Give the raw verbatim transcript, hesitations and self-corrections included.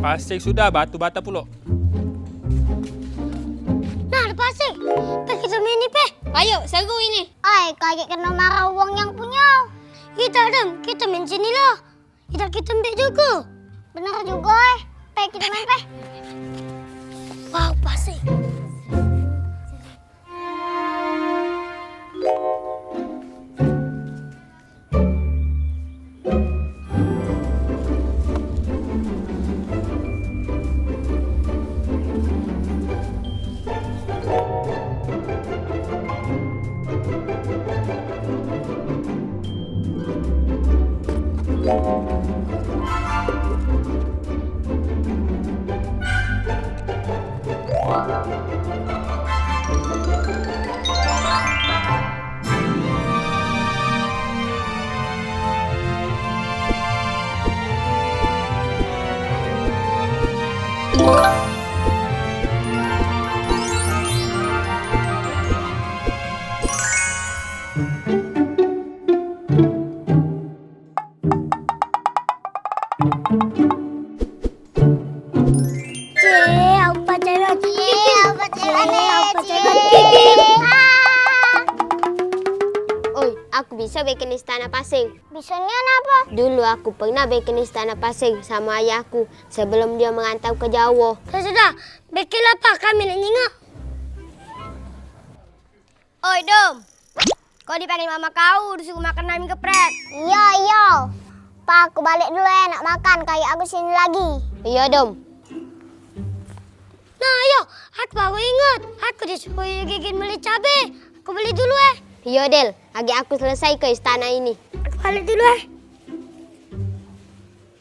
Pasir sudah, batu bata pulo. Nah, ada pasir. Pe, kita main ni, Pe. Ayo, seru ini. Ai, kagek kena marah wong yang punyo. Kita, Dem, kita main sini lah. Idak kito ambek jugo. Bener jugo, eh. Pe, kito main, pe. Wow, pasir. Cie, aku pacaran. Cie, aku pacaran. Cie, aku pacaran. Cie. Ah. Oi, aku biso bikin istana pasir. Biso nian apo? Dulu aku pernah bikin istana pasir samo ayahku sebelum dio merantau ke Jawo. Sudah, sudah. Bikinlah, Pak, kami nak nyingok. Oi, Dom. Kau dipanggil mama kau, disuruh makan ayam geprek. Iyo, iyo. Pa, aku balik dulu, eh, nak makan, kayak aku sini lagi. Iyo, Dom. Nah, iyo, aku baru ingat. Aku disuruh Gigin beli cabe. Aku beli dulu, eh. Iyo, Del. Agek aku selesai ke istana ini. Aku balik dulu, eh.